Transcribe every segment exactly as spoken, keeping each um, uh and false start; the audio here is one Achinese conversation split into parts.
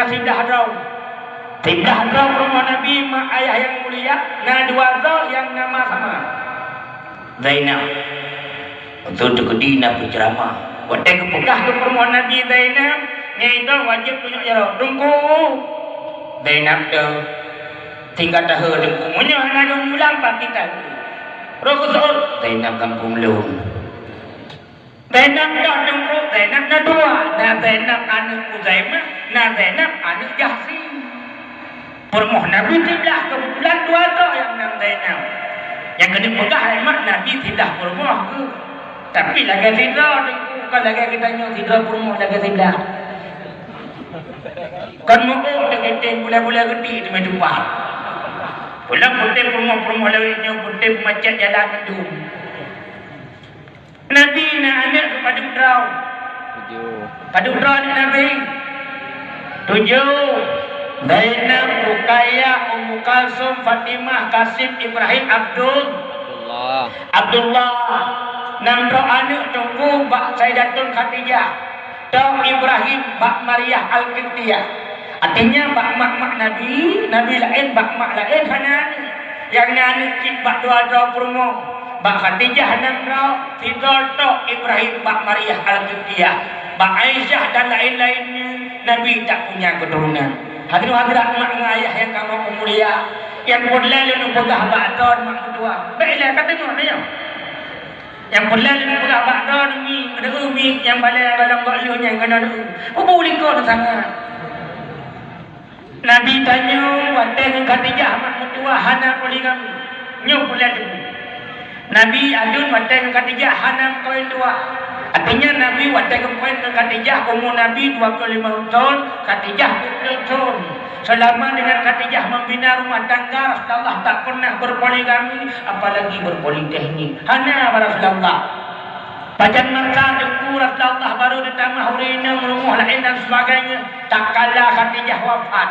Siblah droe. Siblah droe peurumoh Nabi mak ayah nyang mulia, na dua droe nyang nama sama. Zainab. Beutôi teukeudi na peuceramah. Watèe geupeugah keu peurumoh Nabi Zainab, nyan droe wajéb tunyok jaroe. Teungku, Zainab teuh. Tinggai tahe Teungku. Meunyoe hana geumulang, pasti tahe. Roh geuseuôt, Zainab gampông lôn. Zainab dah Teungku, Zainab na dua. Na Zainab aneuk Khuzaimah, na Zainab aneuk Jahsy. Peurumoh Nabi siblah, keubeutulan dua droe nyang nan Zainab. Nyang keuneuk peugah, memang Nabi siblah peurumoh geuh. Tapi lagèe sidroe Teungku, kon lagèe geutanyoe sidroe peurumoh lagèe siblah. Kon meu-ôk teukeuteng bulèe-bulèe geuti teumè tupat. Pulang puteng peurumoh-peurumoh lawét nyoe puteng peumacet jalan mandum. Nabi na aneuk padum droe? Tujoh. Padum droe aneuk Nabi? Tujoh. Zainab, Ruqayyah, Ummu Kalsum, Fatimah, Kasim, Ibrahim, Abdul. Abdullah. Abdullah. Nam droe aneuk Teungku bak Sayyidatun Khadijah. Tok Ibrahim bak Maryah Al-Qibtiyah. Artinya bak mak-mak Nabi, Nabi laén bak mak laén hana aneuk. Nyang na aneuk cit bak dua droe peurumoh. Bak Khadijah nam droe, sidroe tok Ibrahim bak Maryah Al-Qibtiyah. Bak Aisyah dan laén-laén nyoe, Nabi tak punya keuturonan. Hadirin hadirat mak ngon ayah nyang kamoe mulia, nyang peureulèe lôn peugah bak droeneuh mak meutuah. Bèk ilèe ka deungö nyoe. Nyang peureulèe lôn peugah bak droeneuh mi, mi nyang balèe dalam bak lôn nyang keunoe. Peue likot sangat. Nabi tanyoe watèe ngon Khadijah mak meutuah hana poligami. Nyoe peureulèe teupeu. Nabi aduen watèe ngon Khadijah hana meukawen dua. Artinya Nabi watèe geukawén ngon Khadijah, umu Nabi dua puluh lima thon, Khadijah dua puluh thon. Selama dengan Khadijah membina rumah tangga, Rasulullah tak pernah berpoligami, apalagi berpoliteknik. Hana, Rasulullah. Pajan masa Teungku, Rasulullah baru ditamah ureueng inong, rumoh laén dan sebagainya, tatkala Khadijah wafat.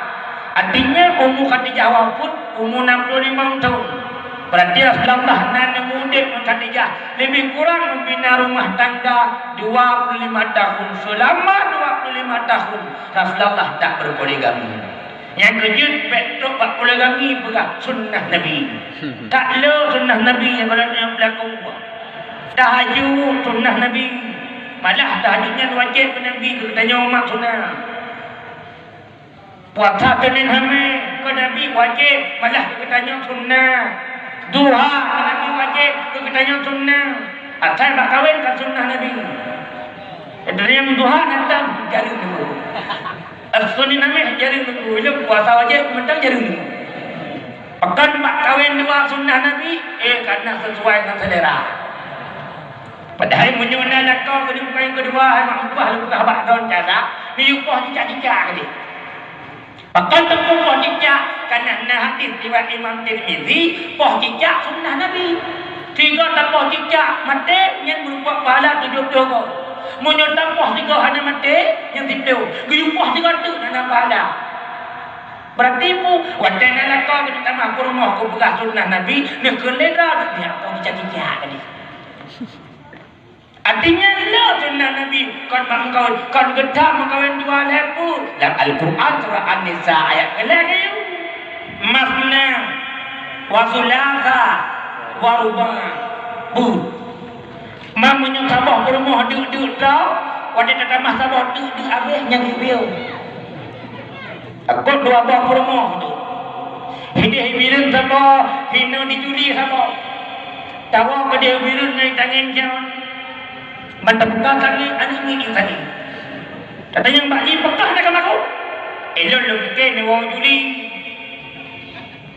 Artinya, umu Khadijah wafat, umu enam puluh lima thon. Berarti Rasulullah na neumudép ngon Khadijah, lebih kurang membina rumah tangga dua puluh lima tahun. Selama dua puluh lima tahun, Rasulullah tak berpoligami. Nyang keujeuet bèk trok bak poligami peugah sunnah Nabi. Tak le sunnah Nabi nyang golom nyang beulaku. Tahajud sunnah Nabi. Malah tahajud nyan wajéb keu Nabi, keu geutanyoe umat sunnah. Puasa Senin Hamis keu Nabi wajéb, malah keu geutanyoe sunnah. Duha keu Nabi wajéb, keu geutanyoe sunnah. Asai bak kawén ka sunnah Nabi. Dari nyang duha nantang jareung teungku. Senin Hamis jareung teungku. Ilôn puasa wajéb mantong jareung teungku. Pakon bak kawén dua sunnah Nabi, eh, karena sesuai dengan selera. Padahai meunyoe na lakoe keuneuk kawén keudua, hai mak meutuah, lôn peugah bak droeneuh cara, neuyue poh cicak-cicak keudéh. Pakon teungku poh cicak? Karena na hadis riwayat Imam Tirmizi, poh cicak sunnah Nabi. Sigoe tapoh cicak maté, nyan meurumpok pahala tujoh ploh goe. Meunyoe tapoh sigoe hana maté, nyan siplôh. Geuyue poh sigoe teuk na pahala. Berarti peue? Watèe na lakoe keuneuk tamah peurumoh, kupeugah sunnah Nabi, neukheun lé droe, neujak poh cicak-cicak tadi. Artinya, le sunnah Nabi kon bak meukawen, kon geutak meukawen dua lhèe peue. Lam Al-Quran surah An-Nisa ayat keulhèe, "Masna wa sulasa wa ruba'." Peue? Meunyoe saboh peurumoh deuk-deuk droe, watèe tatamah saboh deuk-deuk abéh nyang geubiyeu. Takot dua boh peurumoh tu. Hidéh bireuen saboh, hinoe di Juli saboh. Tawoe keudéh bireuen ngon tangen jeuet. Ban tabuka tangen aneuk miet nyang tadi. Tatanyong bak jih, "Peugah na keu makot?" "Ilôn lôn pike neuwoe Juli."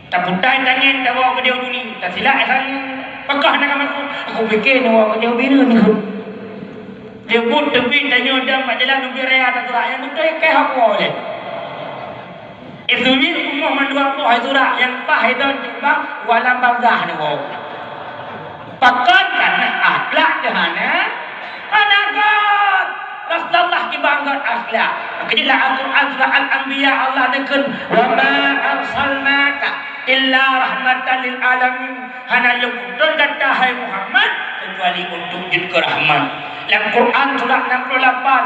Taputai tangen, tawoe keudéh Juli. Tasilak tangen, "Peugah na keu makot?" "Aku pike neuwoe keudéh bireuen." Jeuet teubiet tanyoe dam bak jalan ubit raya taturak nyang beutôi keu hak woe lé. Isubiet rumoh mandua poh hai surak nyang paih idon cumbang walam bangga neuwoe. Pakon? Karena akhlak teuh hana, hana göt. Rasulullah kiban göt akhlak. Maka di dalam Al-Quran surah Al-Anbiya Allah neukheun, "Wa ma arsalnaka illa rahmatan lil alamin." Hana lôn utus gata, hai Muhammad, kecuali untuk jeuet keu rahmat. Lam Quran surat enam puluh lapan,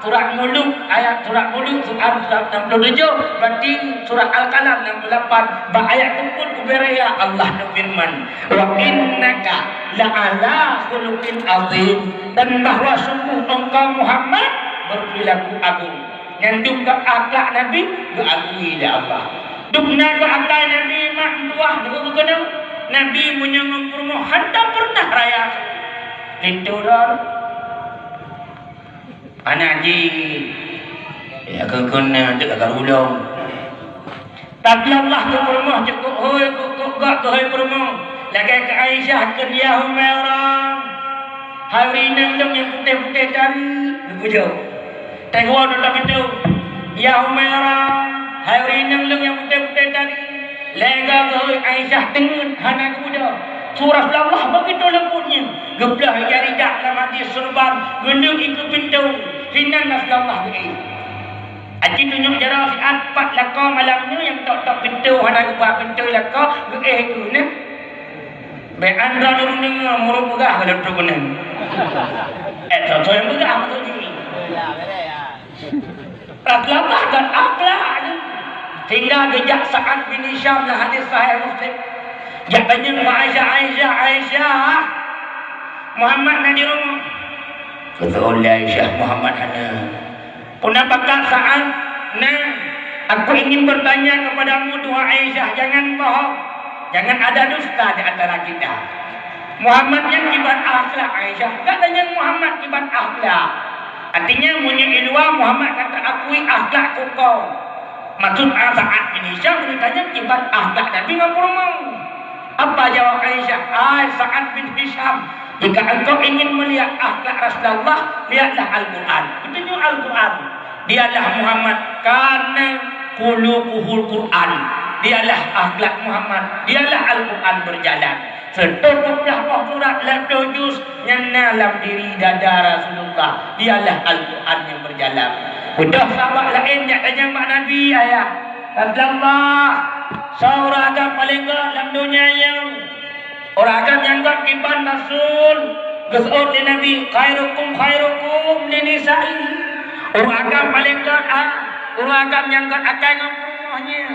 Surat Muluk, ayat surat Muluk, surat, surat enam puluh tujuh, berarti surat Al-Qalam enam puluh lapan, bak ayat teupeu ubé raya Allah neufeureuman, "Wa innaka la'ala khuluqin azim," dan bahwa sungguh engkau Muhammad berperilaku agung. Nyan dum ka akhlak Nabi geuakui lé Allah. Dum na geuakai Nabi mak meutuah geukeunong, Nabi meunyoe ngon peurumoh hantom peureunah raya. Linto droe. Aneuk jih, ya, keu-, keu na cit ka ulông. Tapi Allah keu peurumoh cukôp hôi, keu, keu, gak keu hôi peurumoh. Lagèe keu Aisyah kheun, "Ya Humaira, hai ureueng inong lôn nyang putéh-putéh tari," geupujoe. Teungoh nonton pintoe, "Ya Humaira, hai ureueng inong lôn nyang putéh-putéh tari." Lé goe geuhôi Aisyah teungeut hana geubeudôh. Su Rasulullah begitu leumputnya, geubloe ija rijak lam até seureuban, geuleueng ikeue pintoe, hinan Rasulullah geuéh. Aci tunyok jaroe siat pat lakoe malam nyoe nyang tok-tok pintoe hana geuba pintoe lakoe geuéh keuneuk. Bék andra ureueng deungoe murit peugah lom trok keuneuk. Eh, soe-soe nyang peugah maksud jih. Rasulullah dan akhlak ni. Sehingga geujak Sa'ad bin Hisham lam hadis sahih Muslim. Jak tanyong bak Aisyah, "Aisyah, Aisyah, Muhammad na di rumoh?" Geuseuôt lé Aisyah, "Muhammad hana." Peue na pakat Sa'ad? "Na, aku ingin bertanya kepadamu dua Aisyah, jangan bohong, jangan ada dusta di antara kita." Muhammad nyan kiban akhlak Aisyah, gata nyan Muhammad kiban akhlak. Artinya, meunyoe i luwa Muhammad ka teuakui akhlak keu kong. Maksud Sa'ad bin Hisham meunyoe tanyong kiban akhlak Nabi ngon peurumoh. Apa jawab Aisyah? "Hai Sa'ad bin Hisham, jika engkau ingin melihat akhlak Rasulullah, lihatlah Al-Quran." Geutanyoe Al-Quran. Dialah Muhammad kana khuluquhul Quran. Dialah akhlak Muhammad. Dialah Al-Quran berjalan. Seutoh peuet blah boh surat lam dua juz nyan na lam diri dada Rasulullah. Dialah Al-Quran nyang berjalan. Beudôh sahabat laén jak tanyong bak Nabi, "Ayah Rasulullah, soe ureueng agam paleng göt lam donya nyoe?" Ureueng agam nyang göt kiban Rasul, geuseuôt lé Nabi, "Khairukum khairukum li nisa'i." Ureueng agam paleng göt, ah, ureueng agam nyang göt akai ngon peurumoh nyan.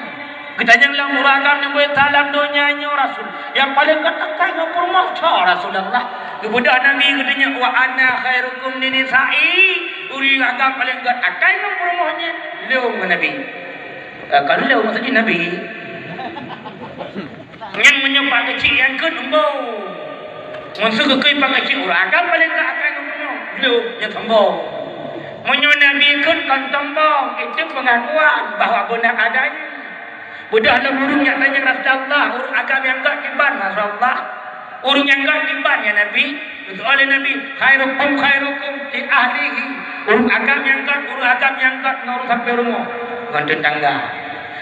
Geutanyong lom ureueng agam nyang beuet that lam donya nyoe, "Rasul, nyang paleng göt akai ngon peurumoh soe, Rasulullah?" Geubeudôh Nabi geutanyong, "Wa ana khairukum li nisa'i." Ureueng agam paleng göt akai ngon peurumoh nyan, lôn ngon Nabi. Eh, kon lôn, maksud jih Nabi. Nyan meunyoe pak keuchik nyang kheun sombong. Ngon su geukheun pak keuchik ureueng agam paleng göt akai ngon peurumoh, lôn nyan sombong. Meunyoe Nabi kheun kon sombong, itu pengakuan bahwa beuna adanya. Beudôh lom ureueng nyang tanyong Rasulullah, ureueng agam nyang göt kiban Rasulullah. Ureueng nyang göt kiban ya Nabi. Geuseuôt lé Nabi, "Khairukum khairukum li ahlihi." Ureueng agam nyang göt, ureueng agam nyang göt ngon ureueng sampoe rumoh, ngon teutangga.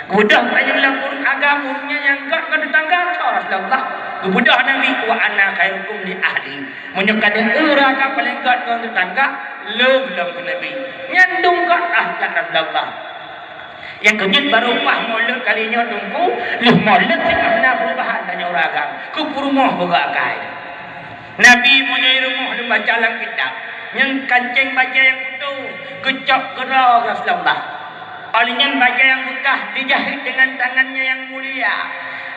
Geubeudôh tanyong lom ureueng agam, ureueng nyan nyang göt ngon teutangga, soe Rasulullah? Geubeudôh Nabi, "Wa ana khairukum li ahli." Meunyoe ka deuh ureueng agam paleng göt ngon teutangga, lôn lom keu Nabi. Nyan dum göt akhlak Rasulullah. Nyang keujeuet barô paih mulod kali nyoe Teungku, lheueh mulod singoh na peurubahan tanyoe ureueng agam. Keu peurumoh beugöt akai. Nabi meunyoe i rumoh lôn baca lam kitab, nyan kancéng bajèe nyang putôh geucok keudroe Rasulullah. Óh lheueh nyan bajèe nyang beukah dijahét deungon tangan nyang mulia.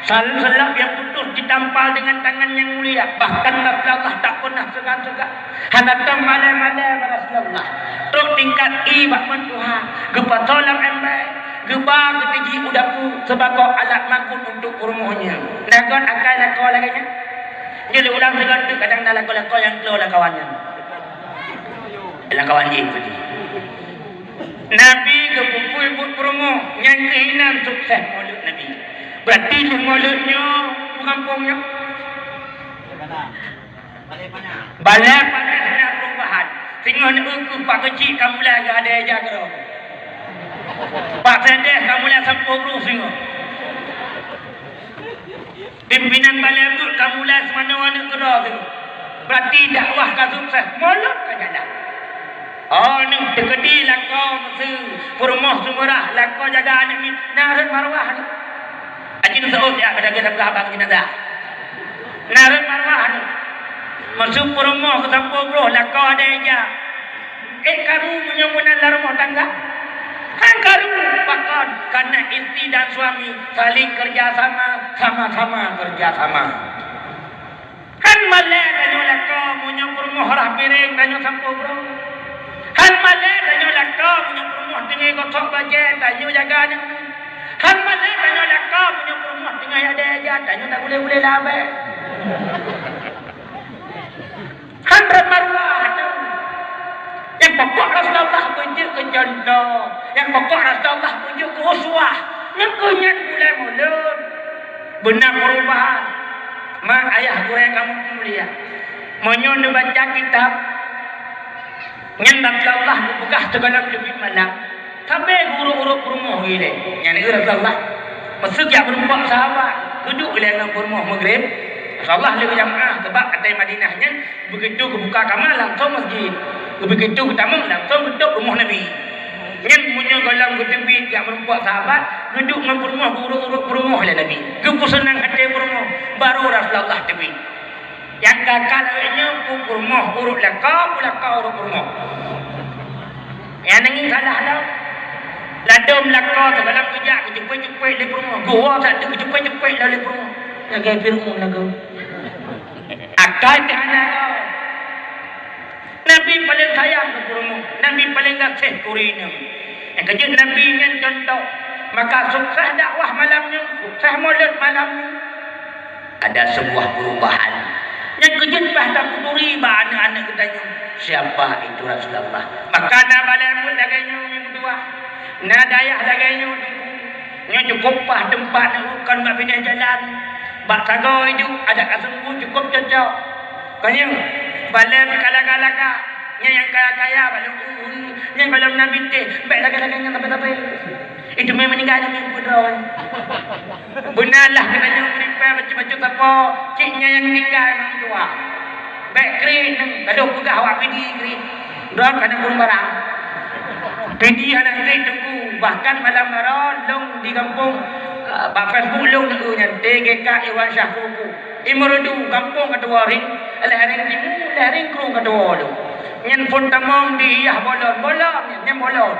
Sal-, seulab nyang putôh jitampal deungon tangan nyang mulia, bahkan Rasulullah tak peunah seugan-seugan. Hana tom malèe-malèe bak Rasulullah. Trok tingkat ie bak meutuha, geupasoe lam èmbée, geuba geuteuji u dapu sibagoe alat makot untuk peurumoh nyan. Na göt akai lakoe lagèe nyan? Nyoe lé ulang sigoe teuk, kadang na lakoe-lakoe nyang klo lam kawan nyan. Lam kawan jih maksud jih. Nabi geupeuphon buet peurumoh, nyan keuh inan sukses mulod Nabi. Berarti lheueh mulod nyoe, u gampông nyoe. Balèe panas na peurubahan. Singoh neueu keu pak keuchik ka mulai geuadai ija keudroe. Pak Sedeh ka mulai sampoe broh singoh. Pimpinan balèe buet ka mulai seumanoe aneuk keudroe singoh. Berarti dakwah ka sukses, mulod ka jalan. Oh, nyoe teukeudi lakoe meuseu, peurumoh seumeurah, lakoe jaga aneuk miet, na rhot maruah nyoe. Aji neuseuôt jak keu dagée sapeue abang jenazah. Na rhot maruah nyoe. Meuseu peurumoh keu sampoe broh, lakoe adai ija. Eh, karu meunyoe meunan lam rumoh tangga? Han karu, pakon? Karena istri dan suami saling kerja sama, sama-sama kerja sama. Han malèe tanyoe lakoe meunyoe peurumoh rhah piréng tanyoe sampôh brôk. Han malèe tanyoe lakoe meunyoe peurumoh teungoh gosok bajèe tanyoe jaga aneuk. Han malèe tanyoe lakoe meunyoe peurumoh teungoh adèe jak tanyoe tagulèe-gulèe lam abèe. Han rot maruah. Nyang pokok Rasulullah beujeuet keu contoh. Nyang pokok Rasulullah beujeuet keu uswah. Nyan keuh nyan buleuen mulod. Beuna peurubahan. Mak ayah gurèe kamoe peumulia, meunyoe neubaca kitab, nyan Rasulullah geupeugah sigohlom teubiet malam. Sabe geuurôk-urôk peurumoh ilèe. Nyan keuh Rasulullah. Meuseuk jak meurumpok sahabat, geuduek ilèe ngon peurumoh Maghrib. Rasulullah lheueh jamaah, sabab ateueh Madinah nyan, begitu geubuka kama langsong masjid. Begitu geutamong langsong geutôb rumoh Nabi. Nyan meunyoe gohlom geuteubiet jak meurumpok sahabat, geuduek ngon peurumoh, geuurôk-urôk peurumoh lé Nabi. Geupeuseunang até peurumoh, barô Rasulullah teubiet. Nyang ka-ka lagèe nyoe, peue peurumoh urôk lakoe, peue lakoe urôk peurumoh. Nyang nanggroe salah lom. Ladôm lakoe sigohlom geujak geuceupet-ceupet lé peurumoh. Geuwoe sateuk geuceupet-ceupet lom lé peurumoh. Lagèe Fir'aun lagoe. Akai teuh hana lom. Nabi paleng sayang keu peurumoh. Nabi paleng gaséh keu ureueng inong. Nyang keujeuet Nabi nyan contoh. Maka sukses dakwah malam nyoe, sukses mulod malam nyoe. Ada sebuah perubahan. Nyang keujeuet bah tapeuturi bak aneuk-aneuk geutanyoe, siapa itu Rasulullah. Maka na balèe buet lagèe nyoe nyang keudua. Na dayah lagèe nyoe Teungku. Nyoe cukôp paih teumpat nyoe kon bak binéh jalan. Bak sagoe idup adak ka seumeubeuet cukôp cocok. Kon nyoe, balèe meukalang-kalang, nyan nyang kaya-kaya balèe, nyan gohlom na bintéh, bèk lagèe-lagèe nyan sabe-sabe. Itu mé meuninggai nyan mé peudong. Beuna lah geutanyoe meuripèe bacut-bacut sapo, cit nyan nyang tinggai ngon tuha. Bèk kriet nyan, ka lheueh peugah awak Pidie kriet. Droe ka na ureueng barang. Pidie hana kriet Teungku, bahkan malam baroe lôn di gampông, eh, bak Facebook lôn neueu nyan, T G K Iwan Syah Kruku. Di Meureudu, gampông ka tuwoe ring, lhèe ring timu, lhèe ring krueng ka tuwoe lôn. Nyan phôn tamong di yah bolon, bolon, nyan bolon.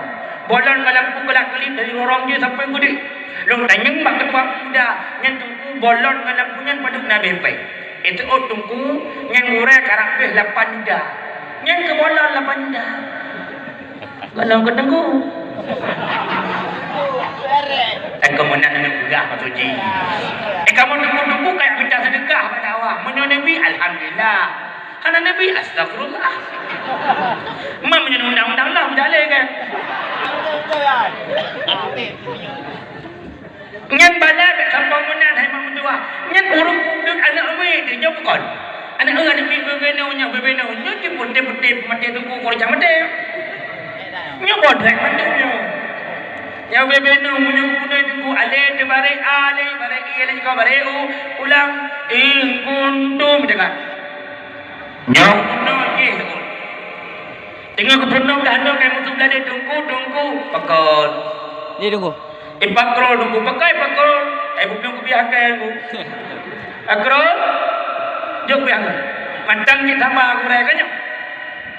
Bolon ngon lampu keulak-kelip dari lorong jih sampoe geude. Lôn tanyong bak keutua peumuda, nyan Teungku bolon ngon lampu nyan padub na bèe pèng. Itu oh Teungku, nyan gurèe karab bèe lapan juta. Nyan keu bolon lapan juta. Gohlom keu Teungku. Eh, kamoe meunan neupeugah maksud jih. Eh, kamoe Teungku-teungku kaya peucah seudeukah bak dakwah. Meunyoe Nabi, alhamdulillah. Hana Nabi, astagfirullah. Mam meunyoe undang-undang lah meujaleh kan. Nyan bala bèk sampoe meunan hai mak meutuah. Nyan ureueng peubuet aneuk miet nyoe bukon. Aneuk, aneuk miet beubeunong nyoe, beubeunong nyoe, cit putéh-putéh peumaté Teungku, keu ureueng maté. Nyoe bodrek mandum nyoe. Nyoe beubeunong meunyoe geupeunong Teungku, alé teubarek a, alé barek i, alé jikoe barek u, ulang, in kuntum, deungon. Nyoe peunoh jih Teungku. Teungoh geupeunoh dah nyoe kai musoh beulade Teungku, Teungku, pakon. Ni Teungku. Eh, pakon Teungku, pakai pakon. Eh, bupieng kupiah kai Teungku. Pakon. Jok piah. Mantong cit sama aku raya kan nyoe.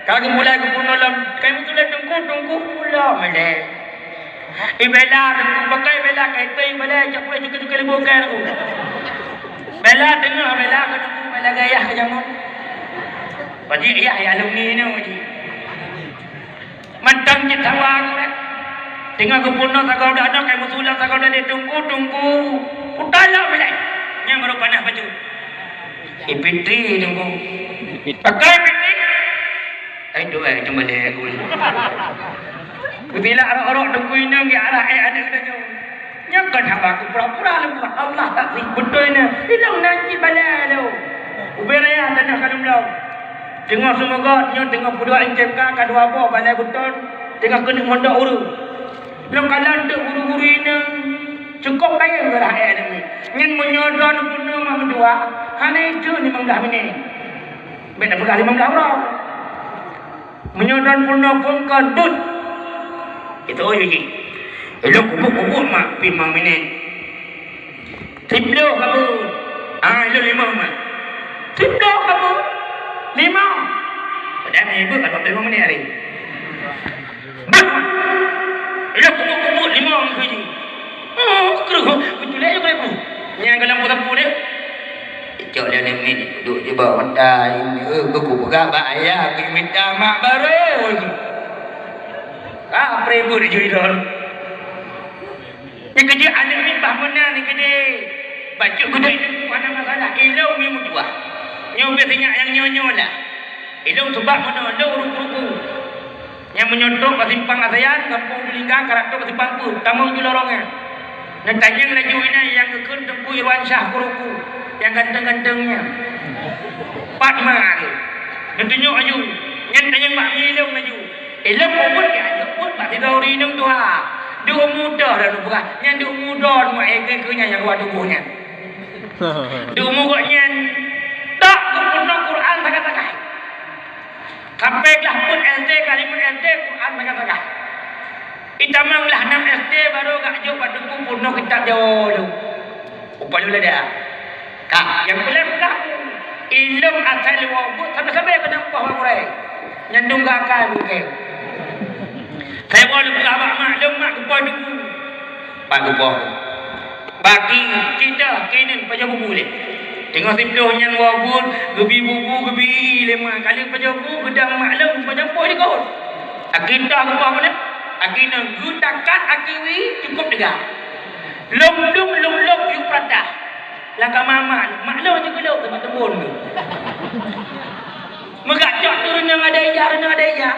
Ka geumulai geupeunoh lom kai musoh beulade Teungku, Teungku pula malèe. Ibela Teungku, pakai bela kai teuh, ibela jak pulai cukai-cukai leuboh kai Teungku. Bela teungoh, bela keu Teungku, bela gayah keu jameun. Paji yah, yah alumni nyoe paji. Mantong cit sawa aku dah. Teungoh geupeunoh sagoe dah nyoe kai musoh lom sagoe dah Teungku, Teungku. Puta lom bela. Nyan baru panas baju. Ipitri Teungku. Pakai pitri. Ai tu ai cuma dia aku. Bila arok-arok Teungku inong di arah eh ada kena jauh. Nyoe kon haba aku pura-pura leumoh. Allah tak sih beutôi nyoe. Ilong nan cit balai lom. Ubé raya tanah ka lom-lom. Teungoh seumogot nyoe teungoh peuduek M C M K ka dua boh balai beuton teungoh keuneuk mondok ureueng. Lôn kalon teuk guru-guru inong. Cukôp kayém geurah eh aneuk miet. Nyan meunyoe droe peunoh mak meutuah, hana iteun limong blah minit. Bèk tapeugah limong blah uroe. Meunyoe droen peunoh phôn kon, buet. Itu oh jih. Ilong kubu-kubu mak pi limong minit. Siploh ka buet. Ah, ilong limong mak. Siploh ka buet. Limong. Padahai meuhibur ka dua ploh limong minit hari. Duek jibak mata, eh, keu kupeugah bak ayah, keu mita mak barô. Ka pribut jih idon. Nyan keuh jeuet aneuk miet bah meunan nyan keuh deh. Bacut geuduek teungku hana masalah. Ilôn mi meutuah. Nyoe bèk sinyak nyang nyoe-nyoe lah. Ilôn seubab meunoe, lôn ruku-ruku. Nyang meunyoe trôk bak simpang Asayan, gampông Ujulinggang, ka trôk bak simpang Peuet, tamong ju lorong nyan. Neutanyong laju inan nyang geukheun Teungku Irwansyah keu ruku, nyang ganteng-ganteng nyan. Pat ma lé. Neutunyok laju. Nyan tanyong bak mi ilôn laju. Ilôn mubuet geujak jok buet bak sidroe ureueng inong tuha. Di umu toh dah neupeugah. Nyan di umu droe muai keu-keu nyan nyang rua tuboh nyan. Di umu gobnyan tok geupeurunoe Quran sagai-sagai. Sampai glah peuet S D, glah limong S D, Quran sagai-sagai. Itamong glah nam S D baru geujak jok bak teungku peurunoe kitab Jawoe lom. Upah lôn lada. Ka, nyang peuleueh peugah aku. Ilôn asai lôn woe buet sabe-sabe keuneuk poh bak gurèe. Nyan dum geuakai buet kèe. Sai woe lôn peugah bak mak lôn, mak geupoh teungku. Pat geupoh. Baki cit dah keunan pajoh bubu lé. Teungoh siplôh nyan woe buet, geubi bubu, geubi lé ma. Ka lheueh pajoh bubu, geudong mak lôn, pajoh poh likot. Aki toh geupoh meunan. Aki nyan geutakat aki wie cukôp teuga. Lôn blông, lôn lôn yue peuratah. Lam kama mak, mak lôn cit geulông teuma teumbon. Meugah cok tu reunong ada ija, reunong ada ija.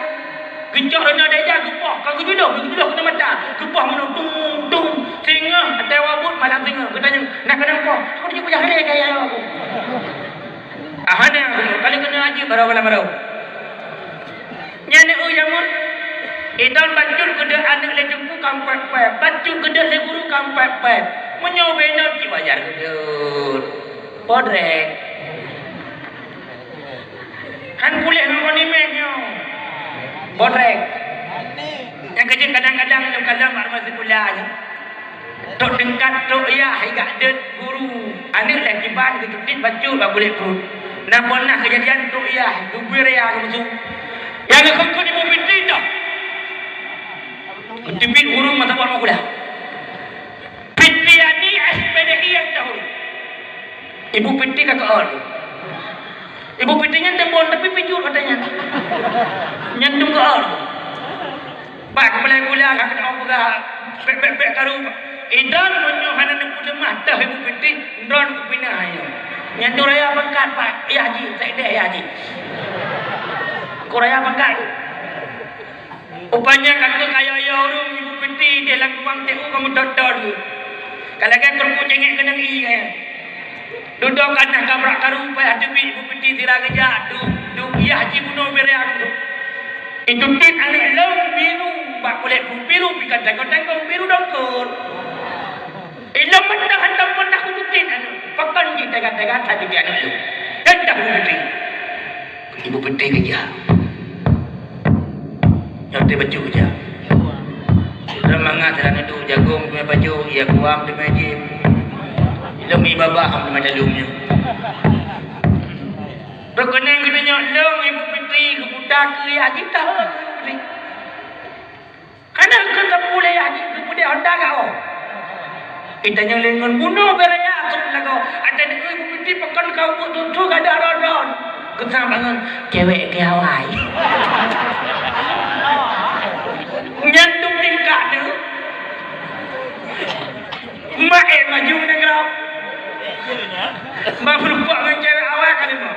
Geucok reunong ada ija, geupoh, ka geujulong, geujulong keuneuk mata. Geupoh meunoe, tung, tung. Singoh, watèe woe buet malam singoh. Geutanyong, "Na keunong poh?" "Aku tujoh ploh lhèe kaya aku." Ah, hana, ka lheueh keuneuk ajeueb baroe malam baroe. Nyan neu jameun. Idon bacut keudeuk aneuk lé teungku ka pèp-pèp. Bacut keudeuk lé guru ka pèp-pèp. Meunyoe bèk inong cit wajar keudeuk. Podrek. Han puléh ngon kondimen nyoe. Podrek. Nyang keuh jeuet kadang-kadang lôn kalon bak rumoh sikula nyoe. Trok tingkat trok yah i gak deuet guru. Aneuk lé kiban geucutit bacut bak kulét pruet. Na pernah keujadian trok yah, geubri raya keu musoh. Nyang geukheun-kheun Ibu Fitri toh. Geuteubiet guru masa buat makula. Fitriani S P D I nyang tahun. Ibu Fitri ka keuôn. Ibu Fitri nyan teumbon tapi pijut watèe nyan. Nyan dum keuôn. Bak keupeulai gula ka keuneuk peugah bèk-bèk-bèk karu. Idon meunyoe hana neupeuleumah teuh Ibu Fitri, droen kupinah nyoe. Nyan tu raya pangkat, Pak. Yah jih, sekdeh yah jih. Ku raya pangkat. Rupanya ka keuh kaya-kaya ureueng Ibu Fitri deh lam ruang T U ka meutot-tot. Ka lagèe keurupu cengek keunong ié. Dudoe ka na ka brat karu payah teubiet Ibu Fitri sira geujak, duek, duek yah jibunoe bireang tu. Itutit aneuk lôn biru bak kulét biru, pih ka tengkong-tengkong biru dongkot. Ilôn mantong hantom pernah kututit aneuk. Pakon jih teuga-teuga that teubiet aneuk lôn. Teuntang Ibu Fitri. Ibu Peuti keujak. Nyoe teuh bacut keujak. Lôn mangat dalam neudok jagong teumé bacut, iya kuam teumé jim. Lôn mi babah teumé dalom nyoe. Reukeunang geutanyoe lôn Ibu Peuti geuputa keu yah jitah. Hana keu sapeue lé yah jih, geupeudeh honda gak oh. Geutanyoe lé ngon bunoe beuraya aseup lagoe. Até neu Ibu Peuti pakon ka ubeut tutu gada ron-ron. Geusang bangon, cewek keu awai. Nyan dum tingkah neu. Mak eh maju nanggroe. Mak beureumpok ngon cewek awai ka lima.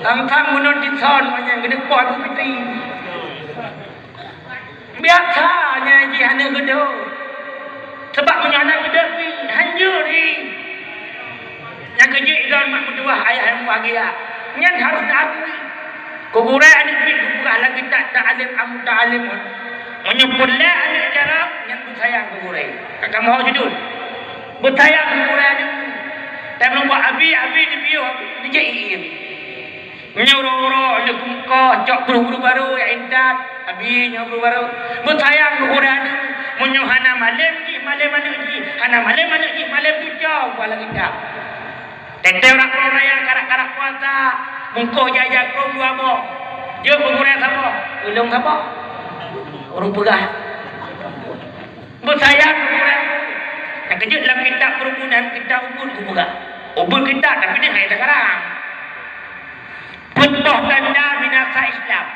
Tang-tang bunoe dison manyang geuneuk poh Ibu Peuti. Biasa nyan jih aneuk geudoe. Sabab meunyoe hana geudoe pih, hanjeuet jih. Nyang keujeuet ilôn mak meutuwah ayah nyang mubahagia. Nyan harôh taakui. Keu gurèe aneuk miet geupeugah lam kitab Ta'lim Al-Muta'allimun. Meunyoe peureulèe aneuk carông, nyan beusayang keu gurèe. Ka kamoe ho judul. Beusayang keu gurèe aneuk miet. Tapi meunyoe abi, abi neupiôh, abi neujak ié. Nyoe uroe-uroe lheueh keumeukoh cok brôh-brôh barô jak intat, abi nyoe brôh barô. Beusayang keu gurèe aneuk, meunyoe hana malém jih, malém aneuk jih, hana malém aneuk jih, malém cucoe buah lagèe intat. Teuntèe uroe raya karap-karap puasa, bungkôh jai-jai krueng dua boh. Jeuet keu gurèe saboh, ulôn saboh. Ureueng peugah. Beusayang keu gurèe. Nyang keujeuet lam kitab Peureubunan, kitab Ubit geupeugah. Ubit kita, tapi dia hana takarang. Peuet boh tanda binasa Islam.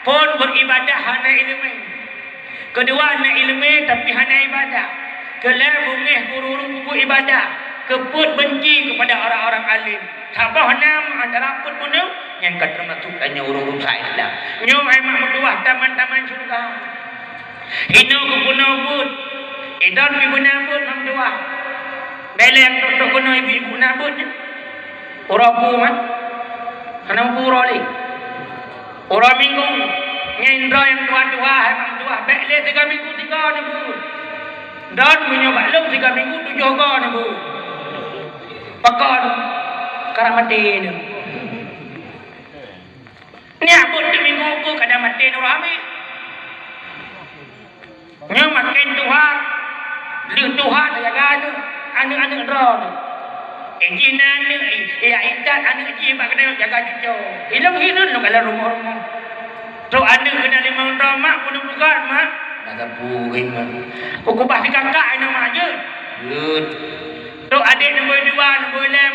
Phôn beuribadah hana iéleumé. Keudua, na iéleumé tapi hana ibadah. Keulhèe beungéh ureuëng-ureuëng peubuet ibadah. Keupeuet beunci keupada orang-orang alim. Saboh nam antara peuet bunoe nyang ka teumasok tanyoe ureuëng-ureuëng sa Islam. Nyoe hai mak meutuwah taman-taman syeuruga. Inoe keuh peunoh buet. Idon pih beuna buet mak meutuwah. Bèk lé nyang trok-trok keunoe ibu-ibu na buet nyan. Uroe peue man? Hana peue uroe lé. Uroe Minggu, nyan droe nyang tuha-tuha hai mak meutuwah, bèk lé sigoe minggu sigoe neubeuet. Don meunyoe bak lôn sigoe minggu tujoh goe neubeuet. Pakon? Karab maté neuh. Nyak buet teuk minggu ukeue kada maté neuh ramé. Nyoe maken tuha, lheueh tuha tajaga aneuk, aneuk-aneuk droeneuh. Eh, jih na aneuk, eh, ya intat aneuk jih bak keuneuk jaga cucoe. Ilong hireuen lôn kalon rumoh-rumoh. Trok aneuk keunan limong droe, "Mak, peue neupeugah, Mak?" "Masa puri, Mak." "Peue keubah sikakak inoe, Mak, jeuet?" "Jeuet." Trok adék nombor dua, nombor lhèe,